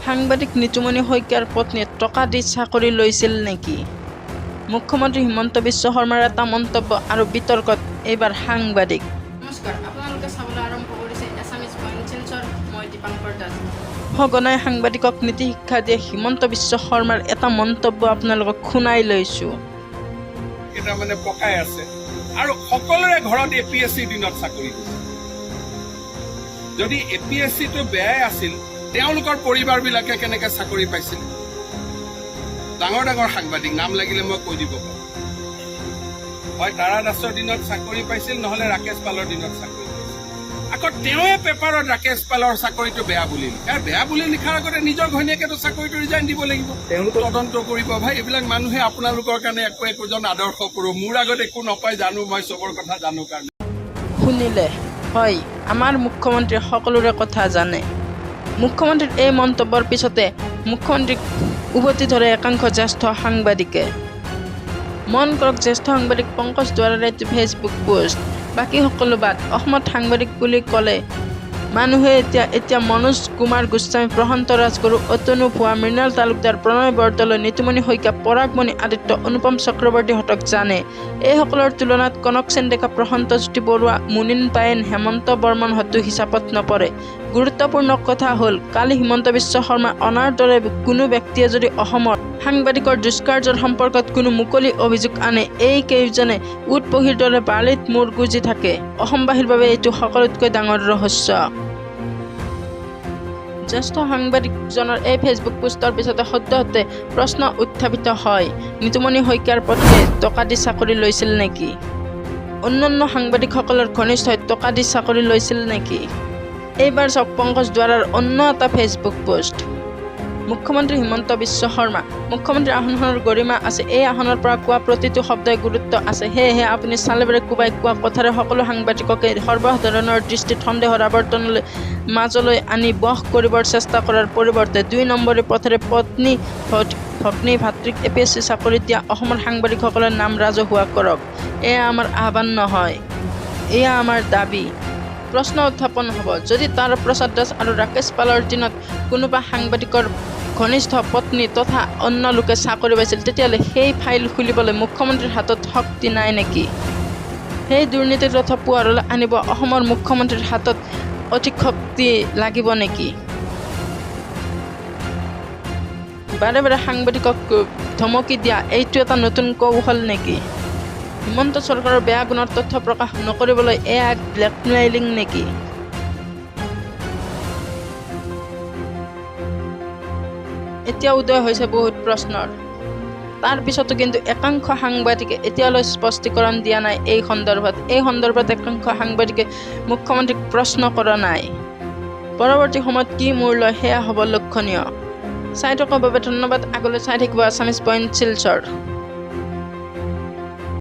সাংবাদিক নিতুমণি শইকীয়াৰ পত্নীয়ে টকা দি চাকৰি লৈছিল নেকি? মুখ্যমন্ত্ৰী হিমন্ত বিশ্ব শৰ্মাৰ এটা মন্তব্য আৰু বিতৰ্কত এইবাৰ সাংবাদিক। নমস্কাৰ, আপোনালোকে চাবলৈ আৰম্ভ কৰিছে এছামিজ পইণ্ট শিলচৰ। মই দীপাংকৰ দাস। সঘনাই সাংবাদিকক নীতি শিক্ষা দিয়া হিমন্ত বিশ্ব শৰ্মাৰ এটা মন্তব্য আপোনালোকক শুনাই লৈছোঁ। কেইটামানে পকাই আছে আৰু সকলোৰে ঘৰত এ পি এছ চিৰ দিনত চাকৰি দিছে। যদি এ পি এছ চিটো বেয়াই আছিল, তেওঁলোকৰ পৰিবাৰবিলাকে কেনেকে চাকৰি পাইছিল? ডাঙৰ ডাঙৰ সাংবাদিক, নাম লাগিলে মই কৈ দিব পাৰোঁ। হয় তাৰা দাসৰ দিনত চাকৰি পাইছিল, নহলে ৰাকেশ পালৰ দিনত চাকৰি পাইছিল। আকৌ তেওঁৱে পেপাৰত ৰাকেশ পালৰ চাকৰিটো বেয়া বুলি লিখে। আৰু বেয়া বুলি লিখাৰ আগতে নিজৰ ঘৈণীয়েকেতো চাকৰিটো ৰিজাইন দিব লাগিব। তদন্ত কৰিব ভাই। এইবিলাক মানুহে আপোনালোকৰ কাৰণে একো একোজন আদৰ্শ পুৰুষ। মোৰ আগত একো নকয়, জানো, মই চবৰ কথা জানো কাৰণে। শুনিলে হয়, আমাৰ মুখ্যমন্ত্ৰীয়ে সকলোৰে কথা জানে। মুখ্যমন্ত্ৰীৰ এই মন্তব্যৰ পিছতে মুখ্যমন্ত্ৰীক উভতি ধৰে একাংশ জ্যেষ্ঠ সাংবাদিকে। মন কৰক জ্যেষ্ঠ সাংবাদিক পংকজ দুৱাৰাৰ এইটো ফেচবুক পোষ্ট। বাকী সকলো বাদ, অসমত সাংবাদিক বুলি ক'লে মানুহে এতিয়া মনোজ কুমাৰ গোস্বামী, প্ৰশান্ত ৰাজগুৰু, অতনু ভূঞা, মৃণাল তালুকদাৰ, প্ৰণয় বৰদলৈ, নিতুমণি শইকীয়া, পৰাগমণি আদিত্য, অনুপম চক্ৰৱৰ্তীহঁতক জানে। এইসকলৰ তুলনাত কনকসেন ডেকা, প্ৰশান্ত জ্যোতি বৰুৱা, মুনীন পায়েন, হেমন্ত বৰ্মনহঁতো হিচাপত নপৰে। গুৰুত্বপূৰ্ণ কথা হ'ল, কালি হিমন্ত বিশ্ব শৰ্মাই অনাৰ দৰে কোনো ব্যক্তিয়ে যদি অসমৰ সাংবাদিকৰ দুষ্কাৰ্যৰ সম্পৰ্কত কোনো মুকলি অভিযোগ আনে, এই কেইজনে উট পক্ষীৰ দৰে বালিত মূৰ গুজি থাকে। অসমবাসীৰ বাবে এইটো সকলোতকৈ ডাঙৰ ৰহস্য। জ্যেষ্ঠ সাংবাদিকজনৰ এই ফেচবুক পোষ্টৰ পিছতে সদ্যহতে প্ৰশ্ন উত্থাপিত হয়, নিতুমণি শইকীয়াৰ পত্নীয়ে টকা দি চাকৰি লৈছিল নেকি? অন্যান্য সাংবাদিকসকলৰ ঘনিষ্ঠই টকা দি চাকৰি লৈছিল নেকি? এইবাৰ চাওক পংকজ দুৱাৰাৰ অন্য এটা ফেচবুক পোষ্ট। মুখ্যমন্ত্ৰী হিমন্ত বিশ্ব শৰ্মা, মুখ্যমন্ত্ৰীৰ আসনখনৰ গৰিমা আছে। এই আসনৰ পৰা কোৱা প্ৰতিটো শব্দই গুৰুত্ব আছে। সেয়েহে আপুনি চালেবেৰে কোবাই কোৱা কথাৰে সকলো সাংবাদিককে সৰ্বসাধাৰণৰ দৃষ্টিত সন্দেহৰ আৱৰ্তনলৈ মাজলৈ আনি বশ কৰিবৰ চেষ্টা কৰাৰ পৰিৱৰ্তে দুই নম্বৰী পথেৰে পত্নী, ভগ্নী, ভাতৃক এ পি এছ চি চাকৰি দিয়া অসমৰ সাংবাদিকসকলৰ নাম ৰাজহুৱা কৰক। এয়া আমাৰ আহ্বান নহয়, এয়া আমাৰ দাবী। প্ৰশ্ন উত্থাপন হ'ব, যদি তাৰা প্ৰসাদ দাস আৰু ৰাকেশ পালৰ দিনত কোনোবা সাংবাদিকৰ ঘনিষ্ঠ পত্নী তথা অন্য লোকে চাকৰি পাইছিল, তেতিয়াহ'লে সেই ফাইল খুলিবলৈ মুখ্যমন্ত্ৰীৰ হাতত শক্তি নাই নেকি? সেই দুৰ্নীতিৰ তথ্য পোহৰলৈ আনিব অসমৰ মুখ্যমন্ত্ৰীৰ হাতত অধিক শক্তি লাগিব নেকি? বাৰে বাৰে সাংবাদিকক ধমকি দিয়া এইটো এটা নতুন কৌশল নেকি? হিমন্ত চৰকাৰৰ বেয়া গুণৰ তথ্য প্ৰকাশ নকৰিবলৈ এয়া এক ব্লেকমেইলিং নেকি? এতিয়া উদয় হৈছে বহুত প্ৰশ্নৰ। তাৰ পিছতো কিন্তু একাংশ সাংবাদিকে এতিয়ালৈ স্পষ্টীকৰণ দিয়া নাই এই সন্দৰ্ভত। এই সন্দৰ্ভত একাংশ সাংবাদিকে মুখ্যমন্ত্ৰীক প্ৰশ্ন কৰা নাই। পৰৱৰ্তী সময়ত কি মূৰ লয় সেয়া হ'ব লক্ষণীয়। চাই থকাৰ বাবে ধন্যবাদ। আগলৈ চাই থাকিব আছামিজ পইণ্ট শিলচৰ।